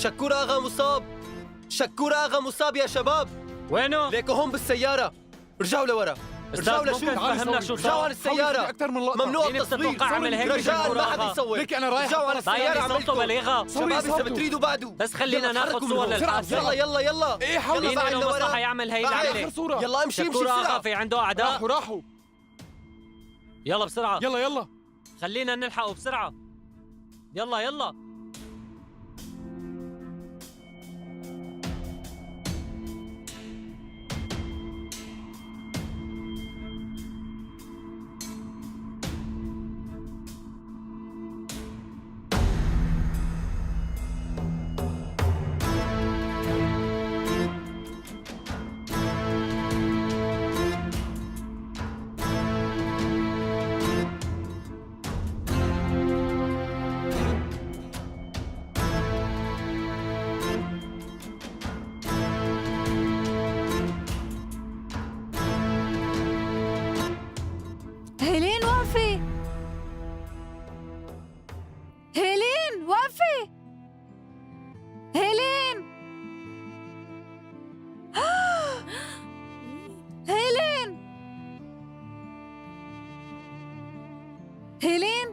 شكور آغا مصاب، شكور آغا مصاب يا شباب. وينه؟ ليكو هون بالسيارة. رجعوا لورا. رجعوا أستاذ لشو؟ ممكن تفهمنا شو رجعوا صار؟ على السيارة. أكثر من لقطة. ممنوع مين التصوير. بتتوقع عمل هيك رجاء بشكور ما حدا آغا؟ يصور. ليكي أنا رايح. رجعوا على باين السيارة إصابته عملكم. بليغة. صوري شباب إذا إصابته. بتريدوا بعده. بس خلينا يلا ناخذ تحركوا من صور هون. للحادثة. يلا يلا يلا. إيه حاولي. يلا مين بعد له لورا. مصلحة يعمل هي بعد. العملة؟ آخر صورة. يلا امشي امشي شكور آغا بسرعة. في عنده أعداء. راحوا راحوا. يلا بسرعة. يلا يلا. خلينا نلحقه بسرعة. يلا يلا. هيلين وقفي، هيلين وقفي، هيلين، هيلين، هيلين،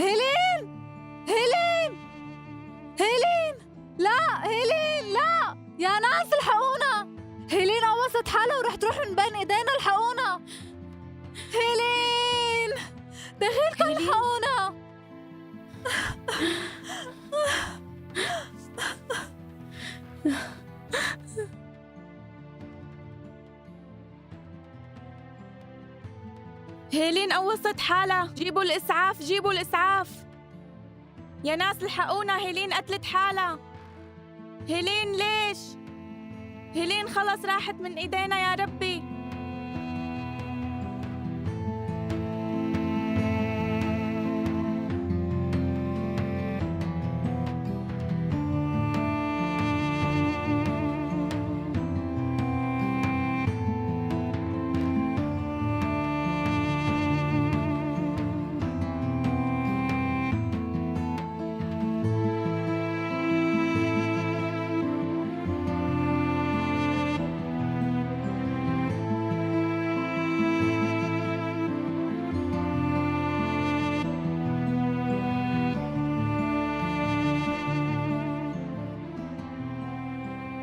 هيلين، هيلين، هيلين، لا هيلين لا، يا ناس الحقونا، هيلين قوصت حالها ورح تروح من بين ايدينا، الحقونا، هيلين دخيلكم الحقونا. هيلين قوصت حالها، جيبوا الإسعاف جيبوا الإسعاف يا ناس الحقونا، هيلين قتلت حالها. هيلين ليش؟ هيلين خلص راحت من ايدينا يا ربي.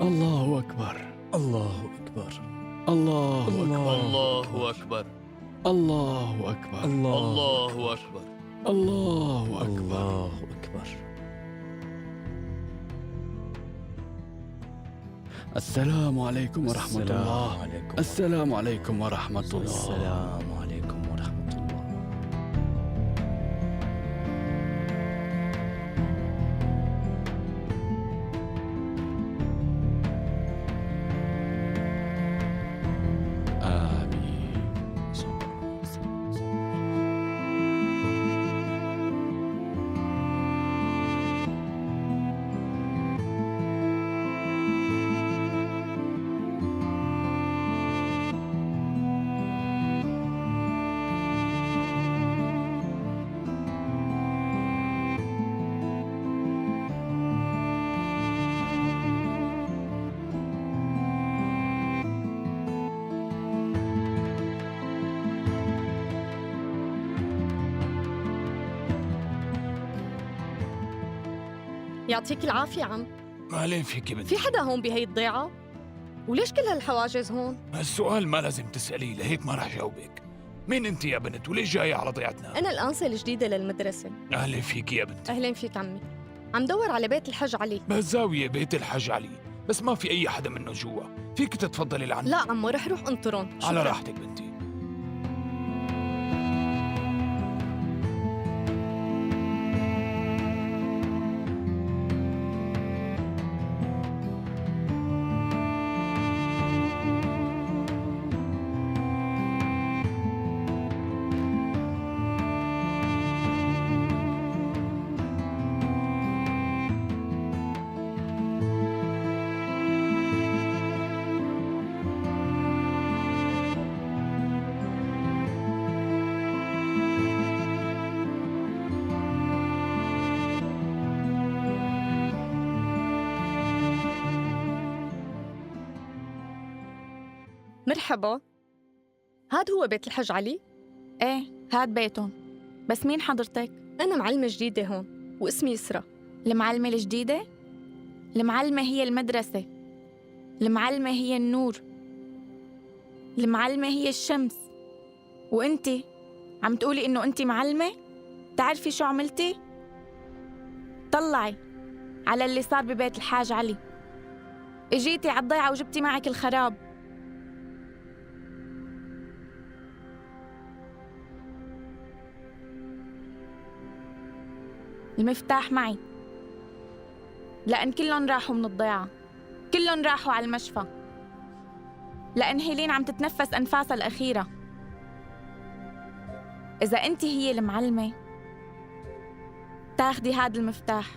الله أكبر. الله أكبر. الله أكبر. الله أكبر. الله أكبر. الله أكبر. الله أكبر. الله أكبر. السلام عليكم ورحمة السلام الله. عليكم. السلام عليكم ورحمة الله. السلام عليكم ورحمة الله. آمين. يعطيك العافية عم. أهلين فيك يا بنتي. في حدا هون بهي الضيعة؟ وليش كل هالحواجز هون؟ هالسؤال ما لازم تسأليه، لهيك ما رح جاوبك. مين أنت يا بنت وليش جاية على ضيعتنا؟ أنا الأنسة الجديدة للمدرسة. أهلين فيك يا بنتي. أهلين فيك عمي. عم دور على بيت الحج علي. بهالزاوية بيت الحج علي، بس ما في أي حدا منه جوا. فيك تتفضلي لعنا. لا عمو، رح روح انطرهم. على راحتك بنتي. مرحبا، هاد هو بيت الحج علي؟ ايه هاد بيتهم، بس مين حضرتك؟ أنا معلمة جديدة هون واسمي يسرى. المعلمة الجديدة؟ المعلمة هي المدرسة، المعلمة هي النور، المعلمة هي الشمس، وانتي عم تقولي انه انتي معلمة؟ تعرفي شو عملتي؟ طلعي على اللي صار ببيت الحاج علي. اجيتي على الضيعة وجبتي معك الخراب. المفتاح معي، لأن كلهم راحوا من الضيعة، كلهم راحوا على المشفى، لأن هيلين عم تتنفس أنفاسها الأخيرة. إذا أنت هي المعلمة تاخدي هذا المفتاح.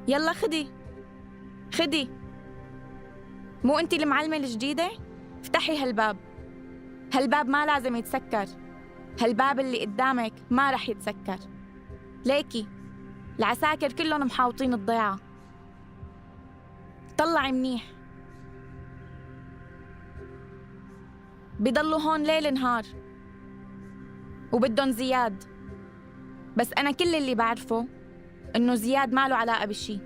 يلا خدي خدي، مو أنت المعلمة الجديدة؟ افتحي هالباب، هالباب ما لازم يتسكر، هالباب اللي قدامك ما رح يتسكر. ليكي العساكر كلهم محاوطين الضيعة. طلعي منيح، بضلوا هون ليل نهار وبدهم زياد. بس أنا كل اللي بعرفه إنه زياد ما له علاقة بشي،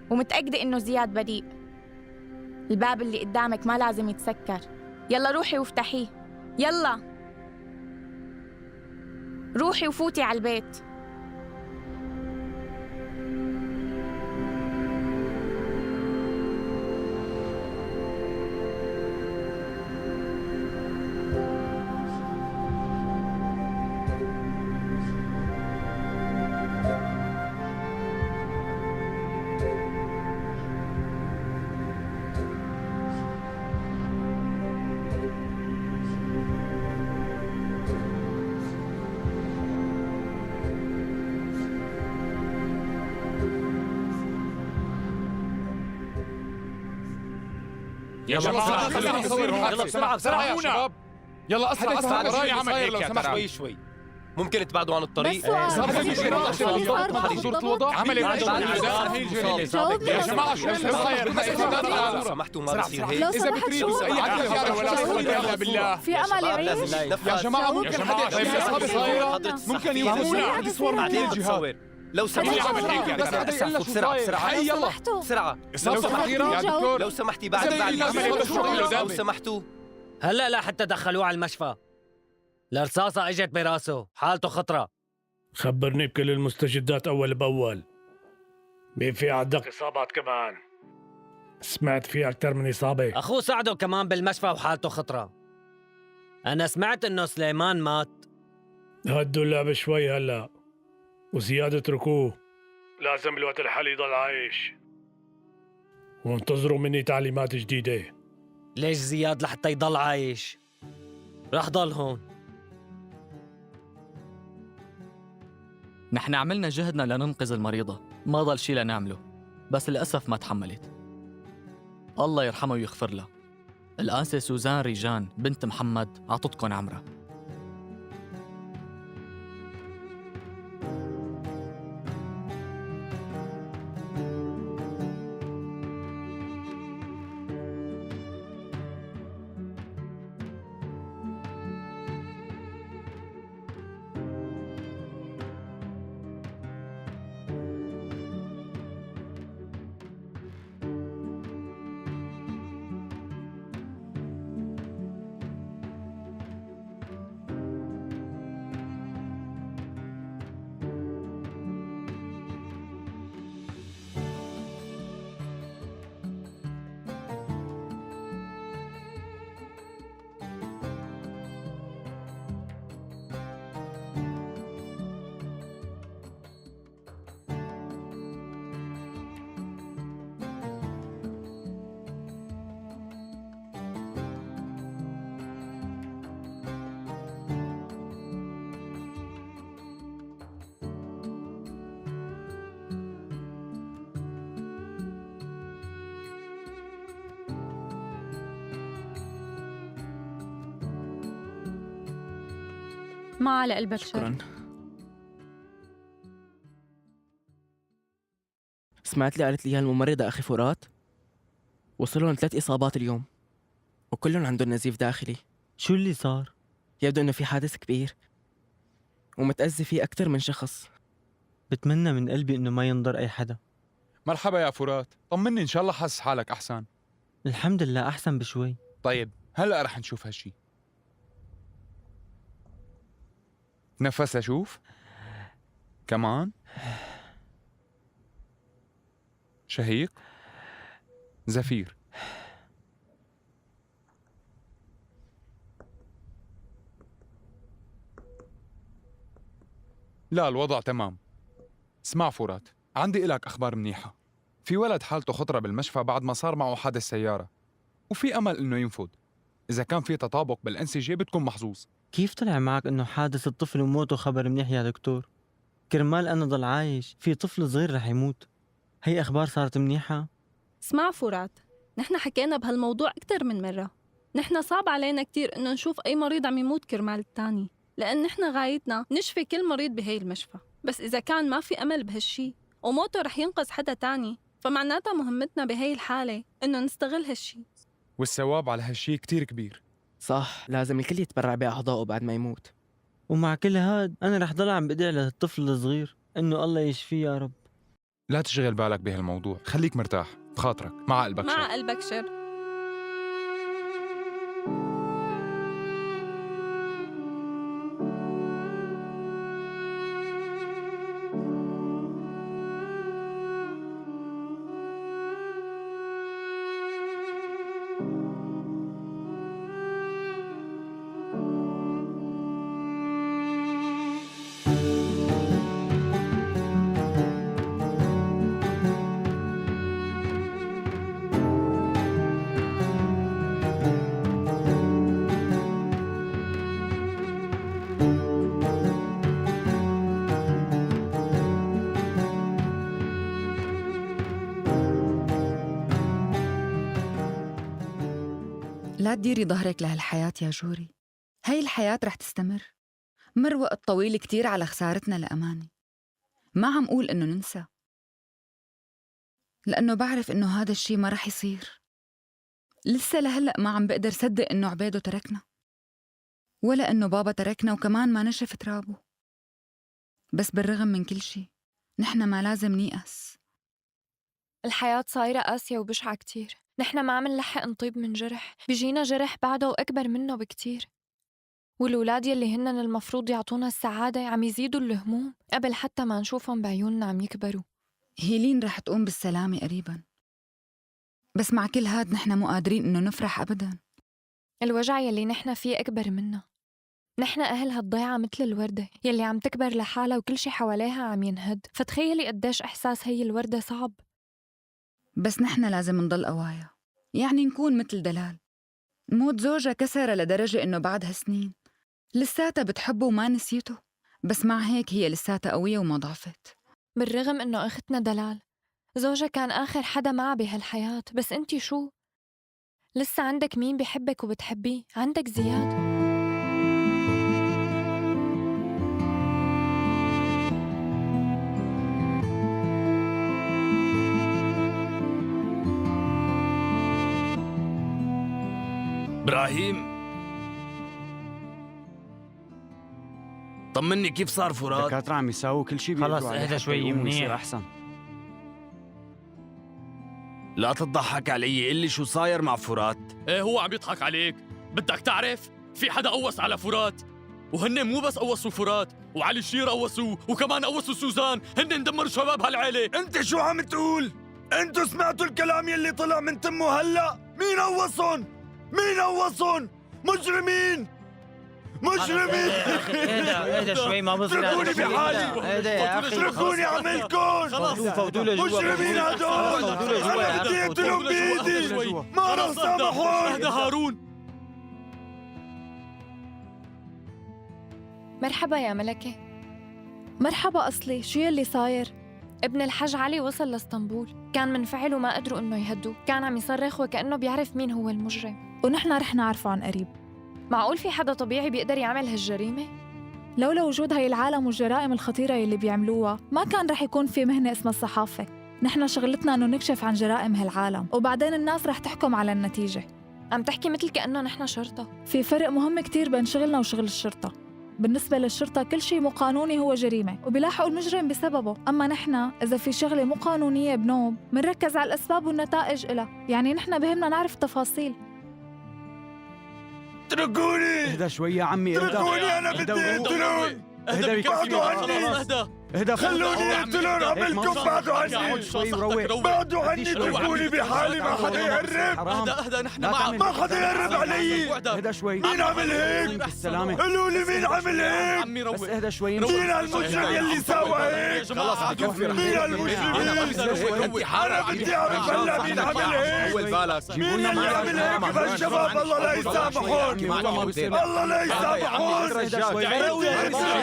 ومتأكدة إنه زياد بريء. الباب اللي قدامك ما لازم يتسكر. يلا روحي وافتحيه، يلا روحي وفوتي على البيت. يا جماعة خلينا نصور. يلا بسرعة بسرعة يا شباب، يلا اسرع اسرع، وراي وراي لو لو سمحت. سمحت. شوي شوي، ممكن تبعدوا عن الطريق؟ بس سؤال، عمل جاوبني يا لو جماعة، شو اللي صاير؟ لو سمحتوا ما بصير هيك. لو اذا سمحت بتريدوا شو اي حدا يعرف ولا حول بالله. في امل يعيش؟ يا جماعة ممكن حدا طيب، يعرف إصابة صايرة؟ حضرة ممكن الصحفية. يوقفونا يصور من كل بعدين الجهات. بتصور لو سمحت. عمل هيك يا بس حدا يقول لنا شو بسرعة صاير. بسرعة. حي لو يلا. سمحتوا بسرعة. لو سمحت يا دكتور. لو سمحتي بعد إذا بعد إلا لو سمحتوا. هلا لا حتى دخلوه على المشفى، الرصاصة اجت براسه، حالته خطرة. خبرني بكل المستجدات أول بأول. مين في عندك إصابات كمان؟ سمعت في أكثر من إصابة. أخوه سعدو كمان بالمشفى وحالته خطرة. أنا سمعت إنه سليمان مات. هدوا اللعبة شوي هلا، وزياد اتركوه، لازم بالوقت الحالي يضل عايش، وانتظروا مني تعليمات جديدة. ليش زياد لحتى يضل عايش؟ رح ضل هون. نحن عملنا جهدنا لننقذ المريضة، ما ضل شي لنعمله، بس للأسف ما تحملت. الله يرحمه ويغفر لها. الآنسة سوزان ريجان بنت محمد عطتكن عمرها. ما على قلبك شر. شكرا. سمعت لي قالت لي إياها الممرضة أخي فرات، وصلهم 3 إصابات اليوم. وكلهم عندهم نزيف داخلي. شو اللي صار؟ يبدو إنه في حادث كبير ومتأذي فيه أكثر من شخص. بتمنى من قلبي إنه ما ينضر أي حدا. مرحبا يا فرات، طمني إن شاء الله حاسس حالك أحسن. الحمد لله أحسن بشوي. طيب هلأ رح نشوف هالشي. تنفس لشوف. كمان. شهيق. زفير. لا الوضع تمام. اسمع فرات، عندي إلك أخبار منيحة. في ولد حالته خطرة بالمشفى بعد ما صار معه حادث سيارة، وفي أمل إنه ينفذ. إذا كان في تطابق بالأنسجة بتكون محظوظ. كيف طلع معك إنه حادث الطفل وموته خبر منيح يا دكتور؟ كرمال أنا ضل عايش، في طفل صغير رح يموت. هي أخبار صارت منيحة؟ اسمع فرات، نحن حكينا بهالموضوع أكثر من مرة. نحن صعب علينا كتير إنه نشوف أي مريض عم يموت كرمال التاني، لأن نحن غايتنا نشفي كل مريض بهي المشفى. بس إذا كان ما في أمل بهالشي وموته رح ينقذ حدا تاني، فمعناتها مهمتنا بهي الحالة إنه نستغل هالشي. والثواب على هالشي كتير كبير. صح، لازم الكل يتبرع بأعضائه بعد ما يموت. ومع كل هاد أنا رح ضل عم بدعي للطفل الصغير إنه الله يشفيه يا رب. لا تشغل بالك بهالموضوع، خليك مرتاح بخاطرك، مع قلبك شر. مع قلبك شر. لا تديري ظهرك لهالحياة يا جوري، هاي الحياة رح تستمر. مر وقت طويل كتير على خسارتنا لأماني. ما عم قول إنه ننسى، لأنه بعرف إنه هذا الشي ما رح يصير. لسه لهلأ ما عم بقدر صدق إنه عبيده تركنا، ولا إنه بابا تركنا وكمان ما نشف ترابه. بس بالرغم من كل شي نحن ما لازم نيأس. الحياة صايرة قاسية وبشعة كتير. نحن ما عم نلحق نطيب من جرح، بيجينا جرح بعده وأكبر منه بكتير. والولاد يلي هنن المفروض يعطونا السعادة عم يزيدوا الهموم قبل حتى ما نشوفهم بعيوننا عم يكبروا. هيلين رح تقوم بالسلامة قريبا، بس مع كل هاد نحن مو قادرين إنه نفرح أبدا. الوجع يلي نحن فيه أكبر منا. نحن أهل هالضيعة مثل الوردة يلي عم تكبر لحالها وكل شي حواليها عم ينهد، فتخيلي قديش إحساس هي الوردة صعب. بس نحن لازم نضل قوايا، يعني نكون مثل دلال. موت زوجها كسرها لدرجة إنه بعد هالسنين لساتها بتحبه وما نسيته، بس مع هيك هي لساتها قوية وما ضعفت. بالرغم إنه أختنا دلال زوجها كان آخر حدا معها بهالحياة، بس أنتي شو؟ لسه عندك مين بحبك وبتحبيه، عندك زياد. إبراهيم طمني كيف صار فرات؟ الدكاترة عم يساووا كل شيء بيقدروا خلص عليه اهدى حتى شوي يقوم ويصير منيح. أحسن. لا تضحك علي، قلي شو صاير مع فرات؟ ايه هو عم يضحك عليك. بدك تعرف في حدا قوص على فرات، وهن مو بس قوصوا فرات، وعلي شير قوصوه، وكمان قوصوا سوزان. هن دمروا شباب هالعيلة. انت شو عم تقول؟ انتو سمعتوا الكلام يلي طلع من تمه هلا؟ مين قوصهم؟ مين قوصهم؟ مجرمين! مجرمين! اهدى اهدى شوي، ما بصير. اتركوني بحالي! اهدى يا أخي. اتركوني عملكم! فوتوا لجوا. مجرمين هدول! فوتوا لجوا يا انا أخي. بدي اقتلهم بايدي! ما رح سامحهم! اهدى هارون. مرحبا يا ملكة. مرحبا أصلي، شو يلي صاير؟ ابن الحج علي وصل لاسطنبول، كان منفعل وما قدروا إنه يهدوه، كان عم يصرخ وكأنه بيعرف مين هو المجرم. ونحن رح نعرفه عن قريب. معقول في حدا طبيعي بيقدر يعمل هالجريمة؟ لولا وجود هاي العالم والجرائم الخطيرة يلي بيعملوها ما كان رح يكون في مهنة اسمها الصحافة. نحن شغلتنا إنه نكشف عن جرائم هالعالم، وبعدين الناس رح تحكم على النتيجة. عم تحكي مثل كأنه نحن شرطة. في فرق مهم كتير بين شغلنا وشغل الشرطة. بالنسبة للشرطة كل شيء مو قانوني هو جريمة وبيلاحقوا المجرم بسببه، أما نحن إذا في شغلة مو قانونية بنوب منركز على الأسباب والنتائج إلها، يعني نحن بهمنا نعرف التفاصيل. اتركوني. اهدى شوي يا عمي، اهدى. اتركوني، أنا بدي أقتلهم. اهدى بعدوا عني. اهدى. خلوني اقتلهم، عملكم بعدوا عني. شوي وروق. بعدوا عني، اتركوني بحالي، ما حدا يقرب. اهدى اهدى، نحن لا معك. تعمل. ما حدا يقرب علي. اهدى شوي. مين عمل هيك؟ بالسلامة. قولوا لي مين عمل هيك؟ عمي روق. بس اهدى شوي. مين هالمجرم يلي سوى هيك؟ خلص بكفي. مين هالمجرمين؟ أنا بدي أعرف هلا مين عمل هيك؟ طول بالك. مين اللي عمل هيك بهالشباب؟ الله لا يسامحهم، الله لا يسامحهم. بدي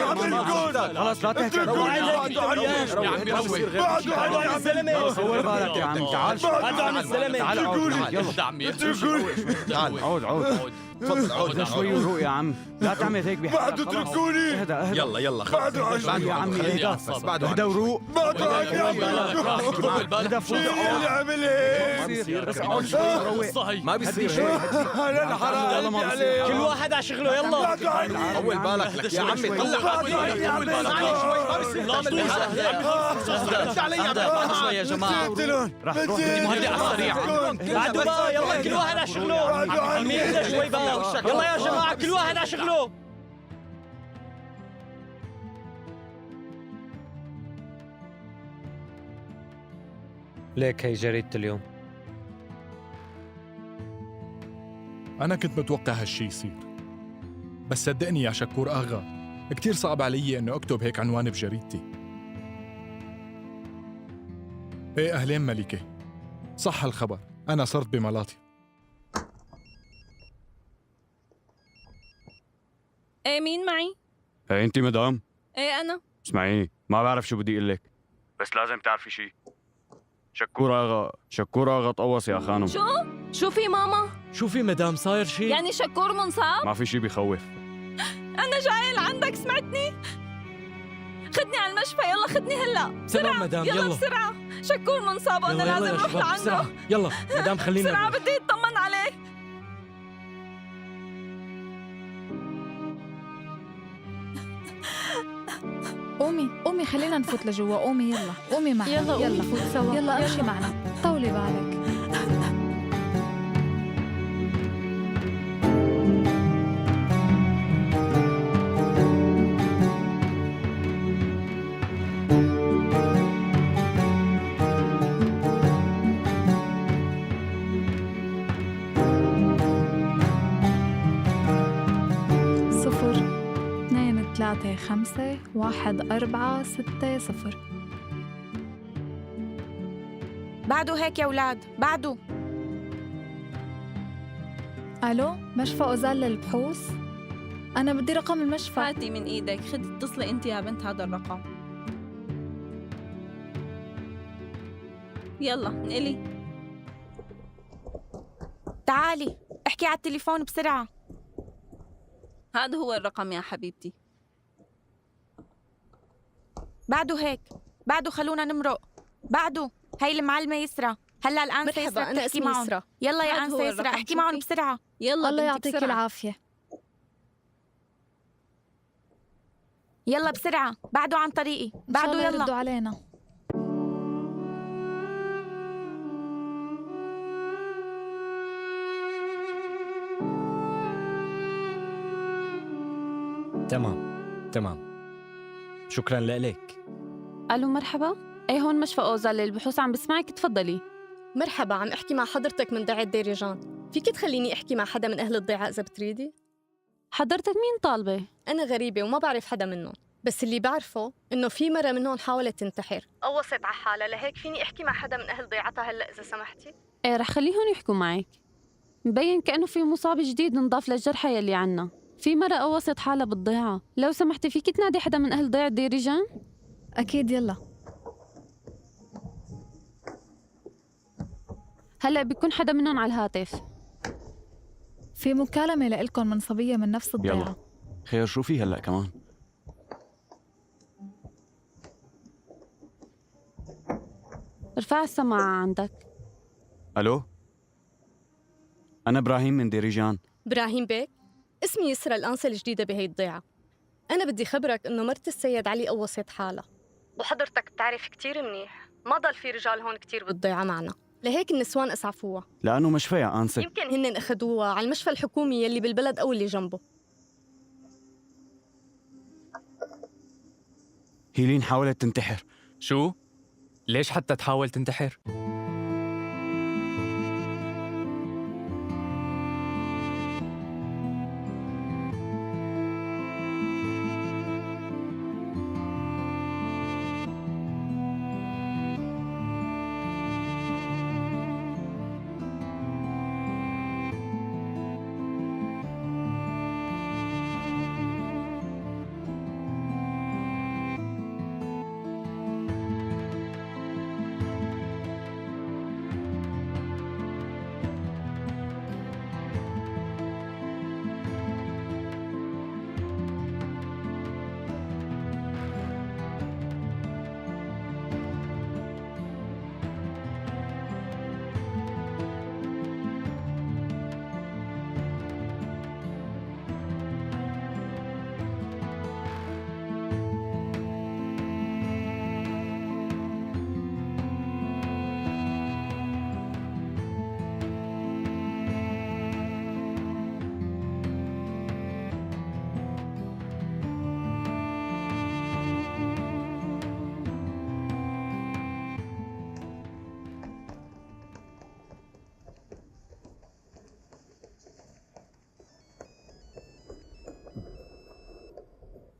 أعملكم. خلص لا تحكي. اتركوني، بعدوا عني. يا عمي روق. بعدوا عني يا عمي. طول بالك يا عم، تعال شوي. بعدوا عن الزلمة. تعال اقعد، يلا. اهدى عمي. اتركوني. تعال عود عود. تفضل عود. اهدى شوي وروق يا عم، لا تعمل هيك بحالك. بعدوا، خلص. اتركوني. اهدى اهدى. يلا يلا خلص. بعدوا عني. بعدوا يا عنه، عمي، خليه اهدى. يتنفس. بعدوا اهدى عنه. وروق. بعدوا عني يا عمي. اهدى فوق. مين اللي عمل هيك؟ بس اقعد شوي وروق. ما بيصير هيك. انا انحرق والله ما قلبي بصير. عليهم. كل واحد على شغله، يلا. بعدوا عني. طول بالك لك يا عمي، طلع. بعدوا عني يا عمي. ما بيصير تعمل بحالك هيك. رد علي يا عمي. شوي يا جماعة. بدي اقتلهم. رح تروح. بدي مهدئ على السريع. أقتلهم. بعدوا بقى، يلا كل واحد على شغله. بعدوا عني. عمي اهدى شوي بقى. يلا يا جماعة كل واحد على شغله. ليك هي جريدة اليوم. أنا كنت متوقع هالشي يصير، بس صدقني يا شكور آغا، كتير صعب علي إنه أكتب هيك عنوان بجريدتي. إيه أهلين ملكة، صح الخبر، أنا صرت بملاطي. ايه مين معي؟ ايه انت مدام؟ ايه أنا. اسمعيني، ما بعرف شو بدي اقول لك، بس لازم تعرفي شيء. شكور آغا، شكور آغا تقوص يا خانم. شو؟ شو في ماما؟ شو في مدام، صاير شيء؟ يعني شكور منصاب؟ ما في شيء بخوف. أنا جاية لعندك، سمعتني؟ خدني على المشفى، يلا خدني هلا بسرعة. مدام، يلا يلا. بسرعة، شكور منصاب وأنا يلا يلا لازم يا أروح شباب، لعنده. بسرعة. يلا مدام خلينا بسرعة نروح. بدي أطمن عليه. قومي قومي خلينا نفوت لجوا، قومي يلا، قومي معنا. يلا قومي يلا نفوت سوا. يلا امشي معنا، طولي بالك. صفر اثنين ثلاثة 5 1 4 6 0. بعده هيك يا أولاد، بعده. ألو، مشفى أوزال للبحوث؟ أنا بدي رقم المشفى. هاتي من إيدك، خدي اتصلي أنت يا بنت هذا الرقم. يلا انقلي. تعالي احكي على التليفون بسرعة. هذا هو الرقم يا حبيبتي. بعده هيك، بعده خلونا نمرق. بعده هي المعلمة يسرى. هلا الآنسة مرحبا، يسرى أنا بتحكي اسمي معهم. يسرى. يلا يا هذا آنسة هو يسرى الرقم، احكي معهم شوفي. بسرعة. يلا الله بنتي يعطيك بسرعة. العافية. يلا بسرعة، بعده عن طريقي. إن شاء بعده الله يردوا يلا. علينا. تمام تمام، شكرا لك. ألو مرحبا، ايه هون مشفى أوزال للبحوث، عم بسمعك تفضلي. مرحبا، عم احكي مع حضرتك من ضيعة ديريجان. فيك تخليني احكي مع حدا من اهل الضيعة اذا بتريدي؟ حضرتك مين طالبة؟ انا غريبة وما بعرف حدا منهم، بس اللي بعرفه انه في مرة منهم حاولت تنتحر، قوصت على حالها، لهيك فيني احكي مع حدا من اهل ضيعتها هلا اذا سمحتي؟ ايه رح خليهم يحكوا معك. مبين كأنه في مصاب جديد انضاف للجرحى يلي عنا. في مرة قوصت حالها بالضيعة، لو سمحتي فيك تنادي حدا من أهل ضيعة ديريجان؟ أكيد يلا. هلا بيكون حدا منهم على الهاتف. في مكالمة لإلكم من صبية من نفس الضيعة. يلا خير، شو في هلا كمان؟ ارفع السماعة عندك. الو. أنا إبراهيم من ديريجان. إبراهيم بيك، اسمي يسرى الأنسة الجديدة بهي الضيعة. أنا بدي خبرك إنه مرت السيد علي قوصت حالها، وحضرتك بتعرف كتير منيح ما ضل في رجال هون كتير بالضيعة معنا، لهيك النسوان أسعفوها. لأنه مشفى يا أنسة. يمكن هن أخذوها على المشفى الحكومي يلي بالبلد أو اللي جنبه. هيلين حاولت تنتحر. شو؟ ليش حتى تحاول تنتحر؟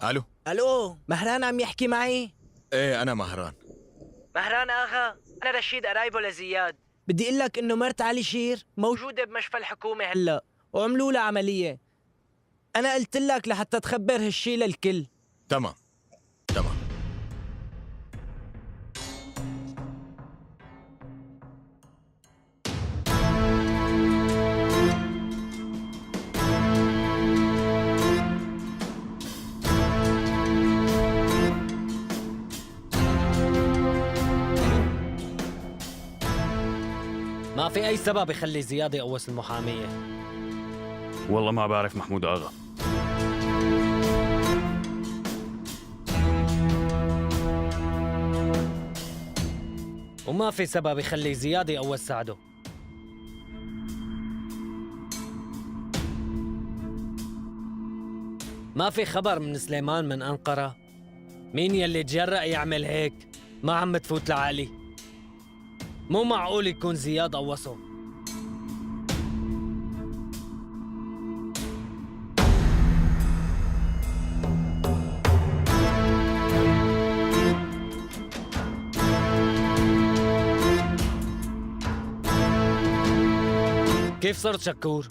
الو. الو، مهران عم يحكي معي؟ ايه انا مهران. مهران اغا، انا رشيد قرايبه لزياد. بدي اقول لك انه مرت علي شير موجوده بمشفى الحكومه هلا وعملوا لها عمليه. انا قلت لك لحتى تخبر هالشي للكل. تمام تمام. ما في أي سبب يخلي زياد يقوص المحامية. والله ما بعرف محمود آغا. وما في سبب يخلي زياد يقوص سعده. ما في خبر من سليمان من أنقرة؟ مين يلي تجرأ يعمل هيك؟ ما عم تفوت لعقلي. مو معقول يكون زياد قوصه. كيف صرت شكور؟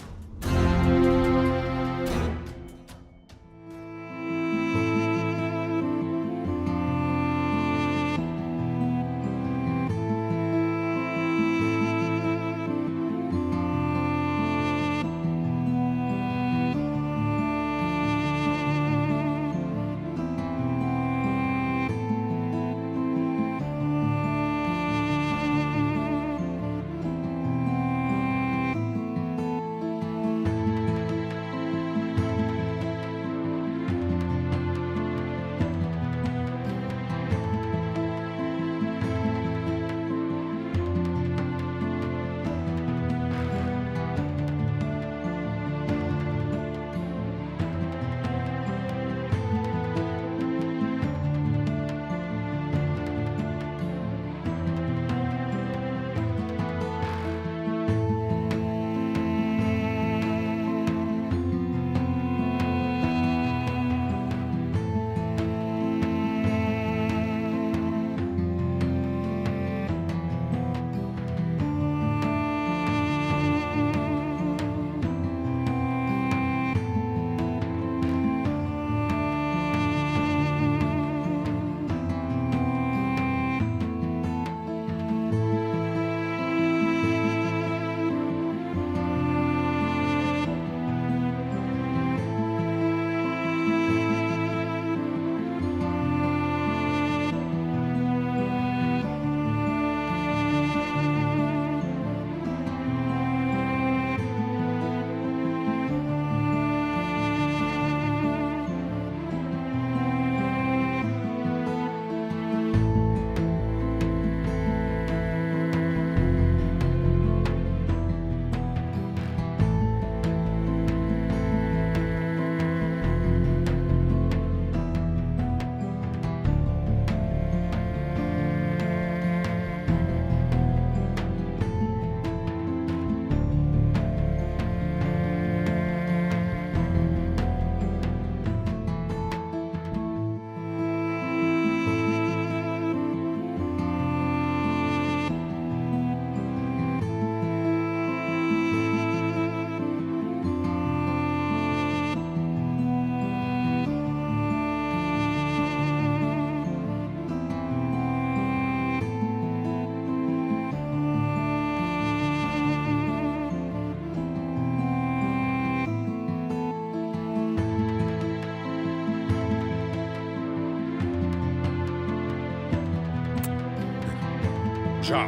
رجع.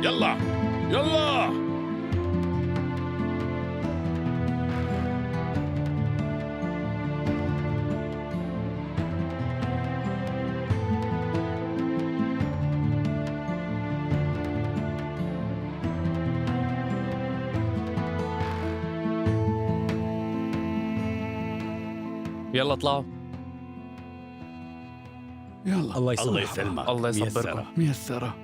يلا يلا. يلا اطلعوا. يلا. الله يسلمك. الله يسلمك. الله يصبركم. ميسرة.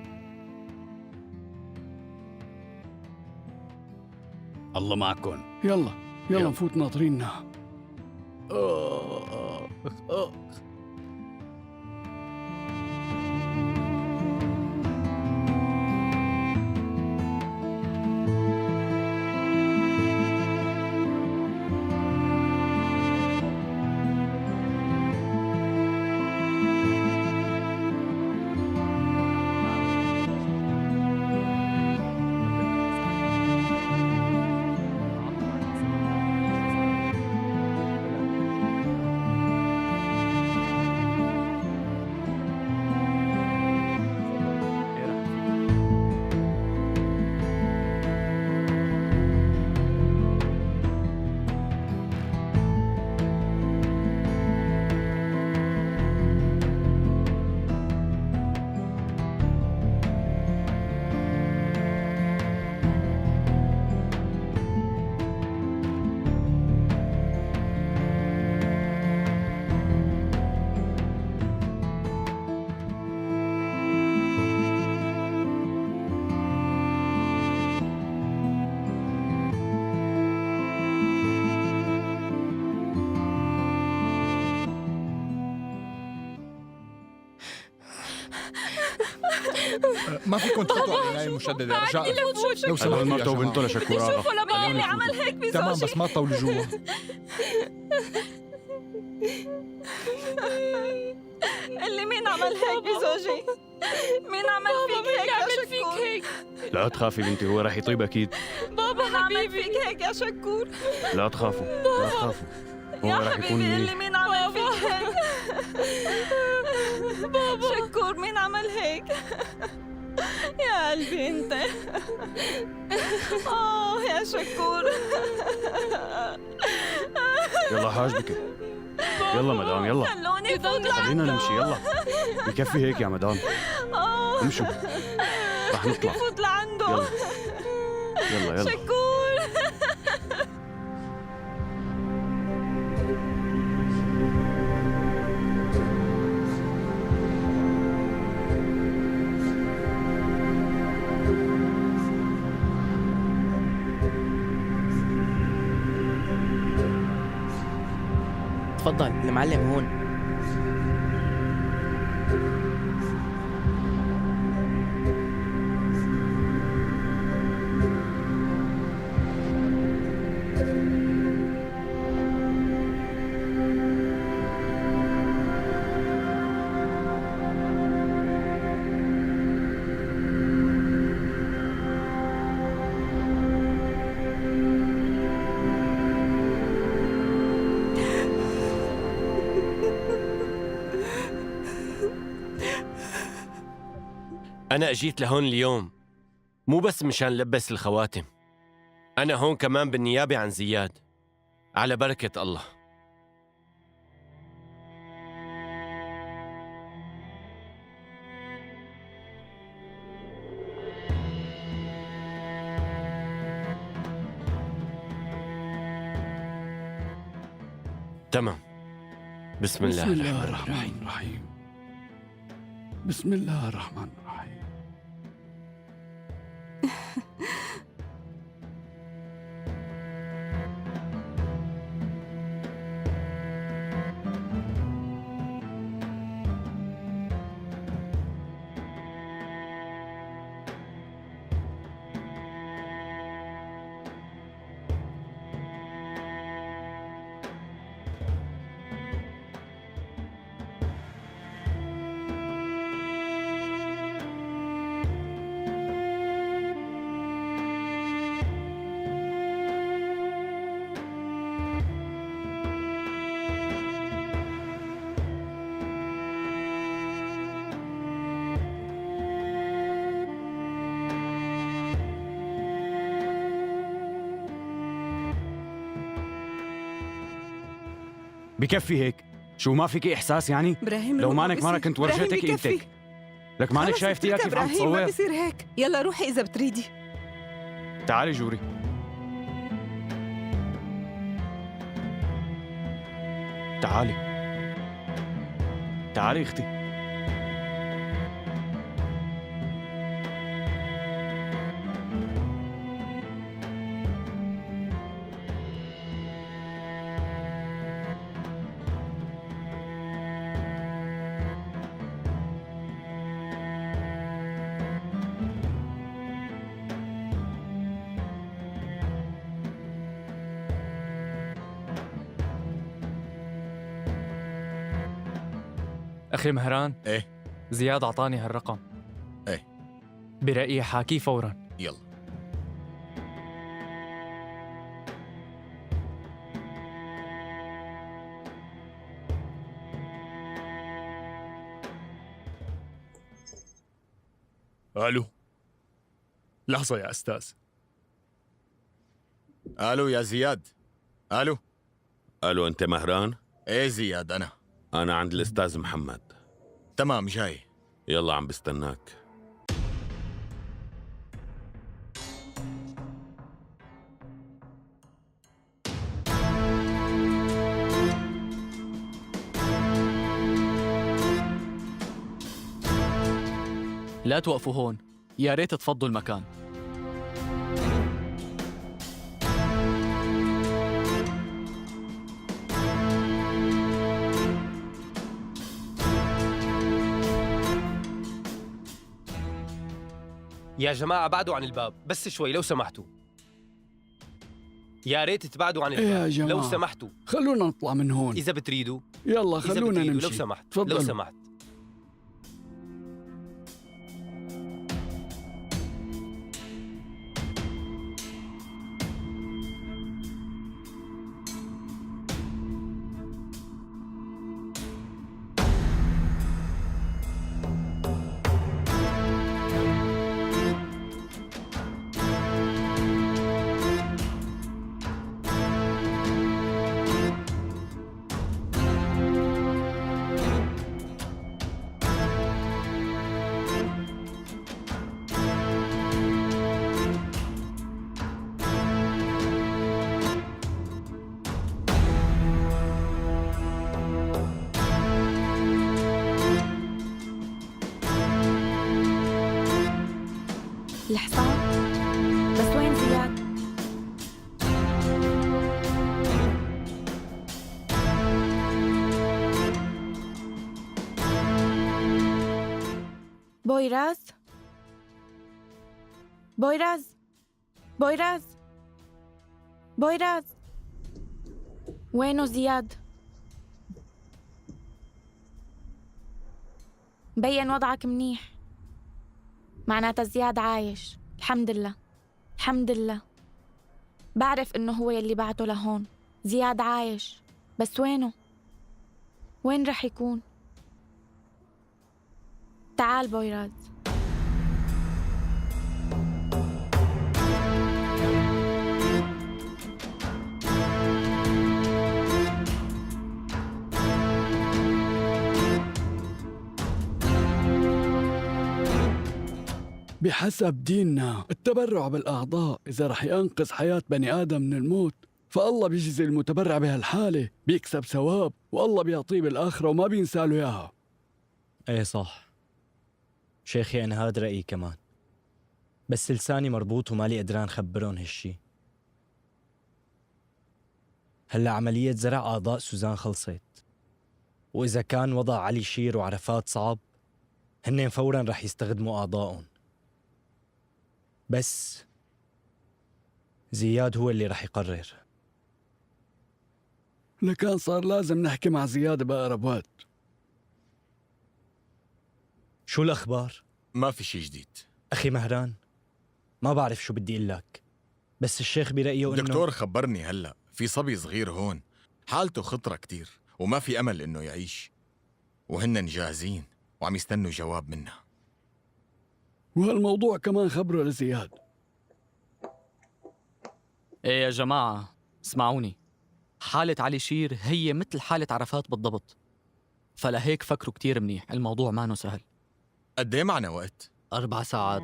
الله معكم. يلا يلا نفوت ناطريننا. ما فيكم تفوتوا على العناية المشددة رجاء. لو سمحتوا هدول يا مرته جماعة. وبنته لشكور آغا. شوفوا لبابا اللي عمل هيك بزوجي. تمام بس ما تطولوا جوا. اللي مين عمل هيك بزوجي؟ مين عمل فيك هيك يا شكور؟ فيك هيك؟ لا تخافي بنتي، هو رح يطيب اكيد. بابا حبيبي فيك هيك يا شكور؟ لا تخافوا لا تخافوا، هو يا رح يكون حبيبي منيح. اللي مين عمل فيك هيك؟ بابا شكور مين عمل هيك؟ يا قلبي انت. يا شكور. يلا حاجبك، يلا مدام، يلا خلوني فوت. خلينا نمشي، يلا بكفي هيك يا مدام. امشوا رح نطلع. فوت لعنده. يلا يلا يلا. شكور. تفضل المعلم هون. أنا أجيت لهون اليوم مو بس مشان لبس الخواتم، أنا هون كمان بالنيابة عن زياد، على بركة الله. تمام. بسم الله بسم الله الرحمن الرحمن الرحيم. بسم الله الرحمن الرحيم. بكفي هيك. شو ما فيكي إحساس يعني؟ إبراهيم لو روق، ما مانك مرة بيصير. كنت إبراهيم ورجيتك بكفي. قيمتك. لك مانك خلص شايفتيها اتركها كيف عم إبراهيم، ما تصور؟ بيصير هيك. يلا روحي إذا بتريدي. تعالي جوري. تعالي تعالي اختي. أخي مهران. إيه؟ زياد أعطاني هالرقم. إيه؟ برأيي حاكيه فورا. يلا. ألو، لحظة يا أستاذ. ألو يا زياد. ألو. ألو، أنت مهران؟ إيه زياد أنا. أنا عند الأستاذ محمد. تمام جاي. يلا عم بستناك. لا توقفوا هون، يا ريت تفضوا المكان. يا جماعة بعدوا عن الباب بس شوي لو سمحتوا. يا ريت تبعدوا عن إيه الباب يا جماعة، لو سمحتوا. خلونا نطلع من هون. إذا بتريدوا. يلا إذا خلونا بتريدوا، نمشي. لو سمحت. تفضلوا. لو سمحت. الحصان؟ بس وين زياد؟ بويراز؟ بويراز؟ بويراز؟ بويراز؟ وينه زياد؟ مبين وضعك منيح، معناتها زياد عايش. الحمد لله، الحمد لله. بعرف إنه هو يلي بعته لهون. زياد عايش، بس وينه؟ وين رح يكون؟ تعال بويراز. بحسب ديننا التبرع بالأعضاء إذا رح ينقذ حياة بني آدم من الموت، فالله بيجزي المتبرع بهالحالة، بيكسب ثواب والله بيعطيه بالآخرة وما بينسى له إياها. إيه صح شيخي، أنا هاد رأيي كمان، بس لساني مربوط ومالي قدران خبرهم هالشي. هلا عملية زرع أعضاء سوزان خلصت، وإذا كان وضع علي شير وعرفات صعب، هنين فوراً رح يستخدموا أعضائهم، بس زياد هو اللي رح يقرر. لكان صار لازم نحكي مع زياد بأقرب وقت. شو الأخبار؟ ما في شي جديد أخي مهران، ما بعرف شو بدي أقول لك، بس الشيخ برأيه إنه الدكتور خبرني هلأ في صبي صغير هون حالته خطرة كتير وما في أمل إنه يعيش، وهن جاهزين وعم يستنوا جواب منا. وهالموضوع كمان خبره لزياد. إيه يا جماعة اسمعوني، حالة علي شير هي مثل حالة عرفات بالضبط، فلهيك فكروا كتير منيح، الموضوع ما سهل. قد ايه معنا وقت؟ 4 ساعات.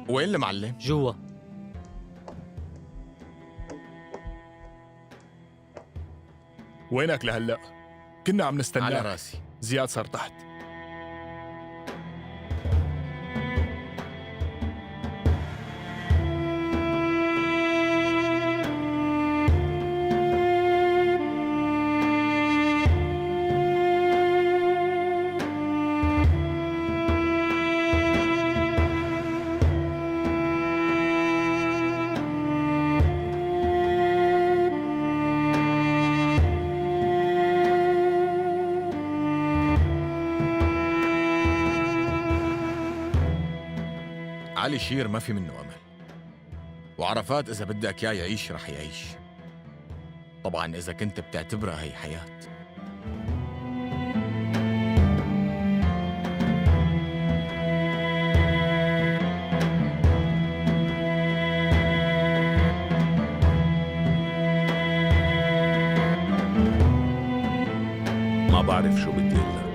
وين المعلم؟ جوا. وينك لهلا؟ كنا عم نستناك. على راسي. زياد صار تحت. علي شير ما في منه أمل، وعرفات إذا بدك إياه يعيش رح يعيش، طبعا إذا كنت بتعتبرها هي حياة. ما بعرف شو بدي أقول لك.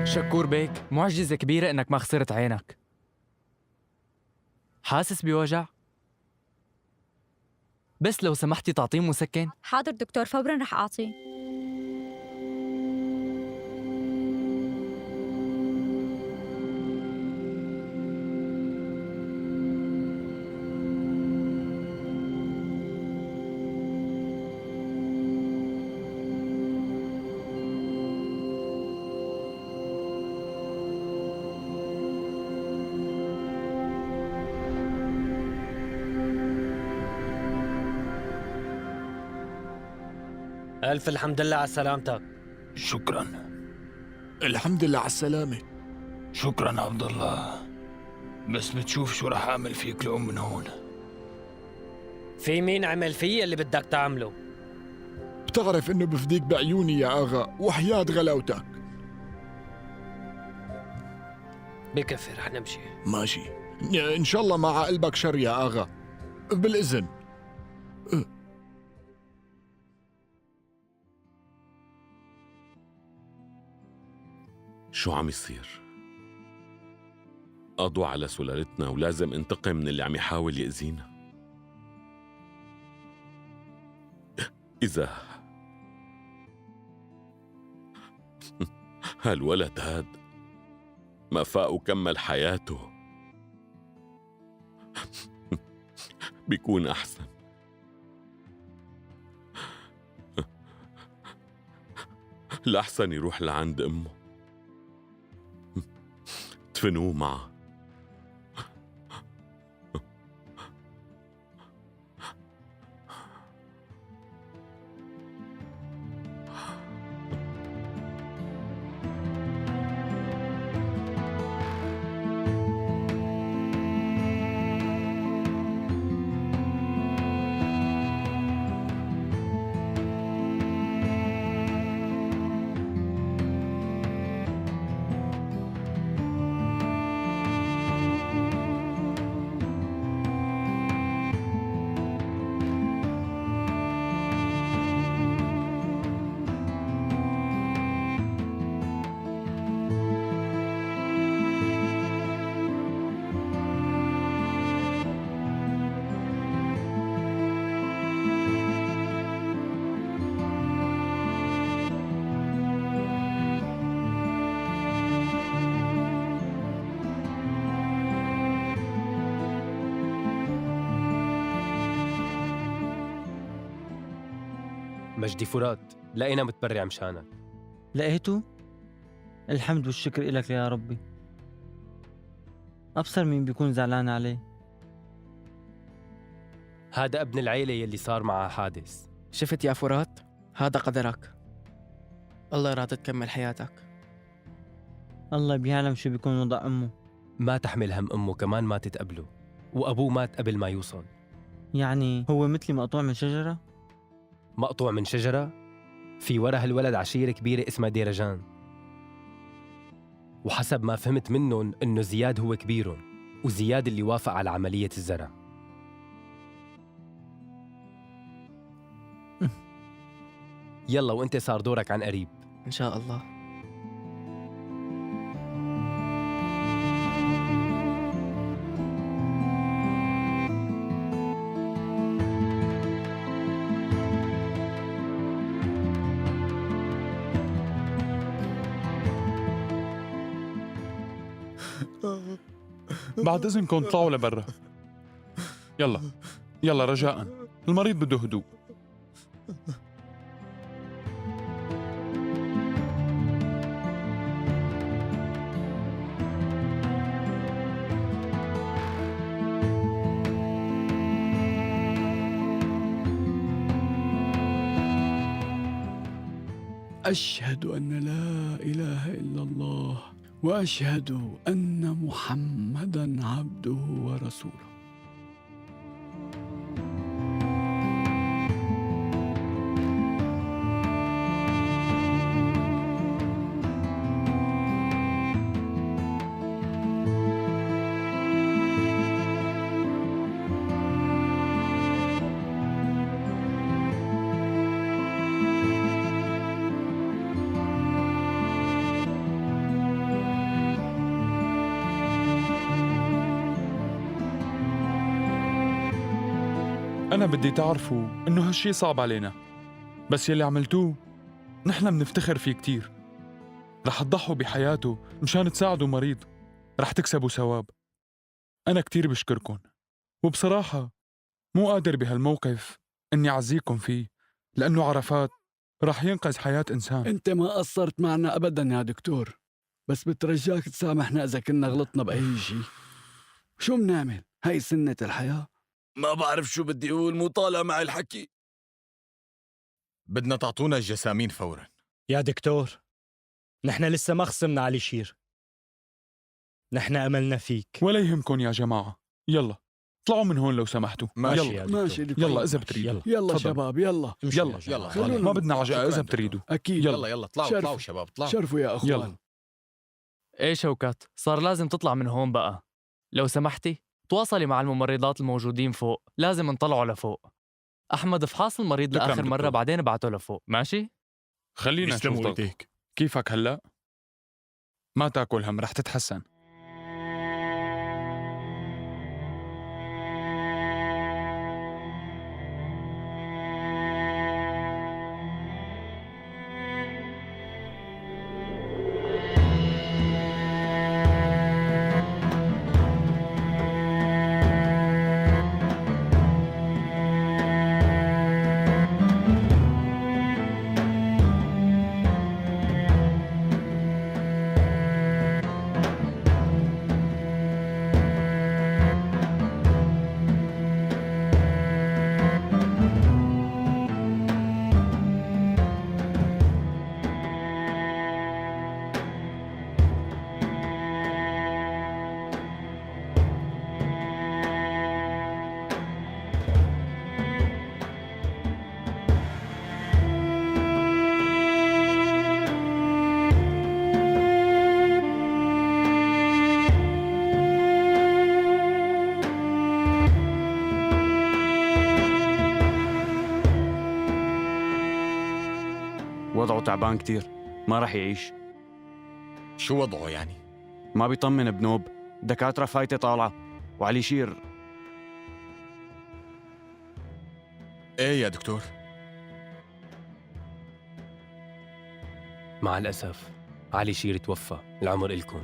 شكور بيك، معجزة كبيرة إنك ما خسرت عينك. حاسس بوجع؟ بس لو سمحتي تعطيه مسكن؟ حاضر دكتور، فورا رح أعطيه. ألف الحمد لله على سلامتك. شكرا. الحمد لله على السلامة. شكرا عبد الله، بس بتشوف شو رح أعمل فيك لقوم من هون. في مين عمل فيي اللي بدك تعمله؟ بتعرف إنه بفديك بعيوني يا آغا، وحياة غلاوتك. بكفي، رح نمشي. ماشي، إن شاء الله مع قلبك شر يا آغا. بالإذن. شو عم يصير؟ قضوا على سلالتنا ولازم انتقم من اللي عم يحاول يأذينا. إذا هالولد هاد ما فاق وكمل حياته بيكون أحسن. الأحسن يروح لعند أمه، دفنوه معه. مجدي فرات، لقينا متبرع مشانك. لقيته؟ الحمد والشكر إلك يا ربي. أبصر مين بيكون زعلان عليه. هذا ابن العيلة يلي صار معه حادث. شفت يا فرات؟ هذا قدرك. الله راد تكمل حياتك. الله بيعلم شو بيكون وضع أمه. ما تحمل هم أمه، كمان ما تتقبله، وأبوه مات قبل ما يوصل. يعني هو مثلي مقطوع من شجرة؟ مقطوع من شجرة؟ في ورا هالولد عشيرة كبيرة اسمها ديرجان، وحسب ما فهمت منهم إنه زياد هو كبيرهم، وزياد اللي وافق على عملية الزرع. يلا وانت صار دورك عن قريب إن شاء الله. بعد إذنكم اطلعوا لبرا. يلا يلا رجاء، المريض بده هدوء. أشهد أن لا إله إلا الله وأشهد أن محمدًا عبده ورسوله. أنا بدي تعرفوا إنه هالشي صعب علينا، بس يلي عملتوه نحن منفتخر فيه كتير. رح تضحوا بحياته مشان تساعدوا مريض، رح تكسبوا ثواب. أنا كتير بشكركن، وبصراحة مو قادر بهالموقف إني أعزيكم فيه، لأنه عرفات رح ينقذ حياة إنسان. أنت ما قصرت معنا أبداً يا دكتور، بس بترجاك تسامحنا إذا كنا غلطنا بأي شيء. شو منعمل؟ هاي سنة الحياة. ما بعرف شو بدي أقول، مو طالع معي الحكي. بدنا تعطونا الجسامين فورا. يا دكتور، نحن لسه ما خصمنا علي شير، نحن أملنا فيك. ولا يهمكن يا جماعة، يلا اطلعوا من هون لو سمحتوا. ماشي يلا يا دكتور. ماشي دكتور. يلا إذا بتريدوا. يلا. يلا تفضل. شباب، يلا يلا يلا. خلونا ما بدنا عجقة إذا بتريدوا. أكيد. يلا يلا اطلعوا شرف. اطلعوا شباب اطلعوا. شرفوا يا أخوان. يلا. ايه شوكات، صار لازم تطلع من هون بقى. لو سمحتي تواصلي مع الممرضات الموجودين فوق، لازم نطلعوا لفوق. أحمد افحص المريض تكرم لآخر مرة دكتور. بعدين ابعته لفوق، ماشي؟ خلينا نشوف يسلموا ضغطه. ايديك. كيفك هلأ؟ ما تاكل هم، رح تتحسن. وضعه تعبان كتير، ما رح يعيش. شو وضعه يعني؟ ما بيطمن بنوب، دكاترة فايتة طالعة وعلي شير. ايه يا دكتور؟ مع الأسف علي شير توفى. العمر إلكم.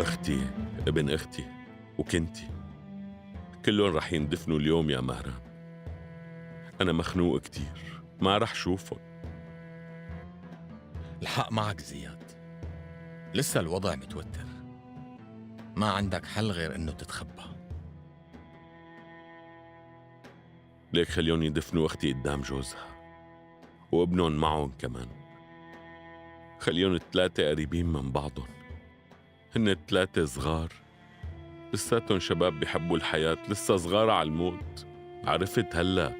أختي، ابن أختي، وكنتي، كلهم رح يندفنوا اليوم يا مهران. أنا مخنوق كتير، ما رح شوفهم. الحق معك زياد، لسه الوضع متوتر، ما عندك حل غير إنه تتخبى. ليك خليهم يدفنوا أختي قدام جوزها وابنهم معهم كمان. خليهم الثلاثة قريبين من بعضهم، هن الثلاثة صغار لساتهم شباب بيحبوا الحياة، لسه صغار على الموت. عرفت هلا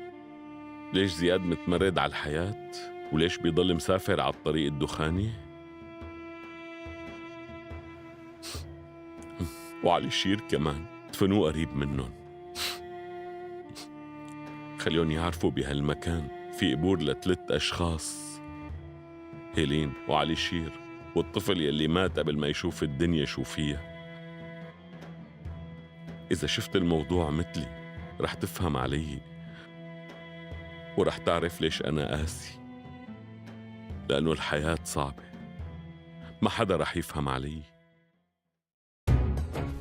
ليش زياد متمرد على الحياة وليش بيضل مسافر على الطريق الدخاني؟ وعلي شير كمان دفنوه قريب منهم. خليهم يعرفوا بهالمكان في قبور لثلاث أشخاص، هيلين وعلي شير والطفل يلي مات قبل ما يشوف الدنيا شو فيها. إذا شفت الموضوع مثلي رح تفهم علي ورح تعرف ليش أنا قاسي، لأنه الحياة صعبة، ما حدا رح يفهم علي.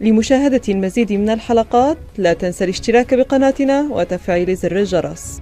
لمشاهدة المزيد من الحلقات لا تنسى الاشتراك بقناتنا وتفعيل زر الجرس.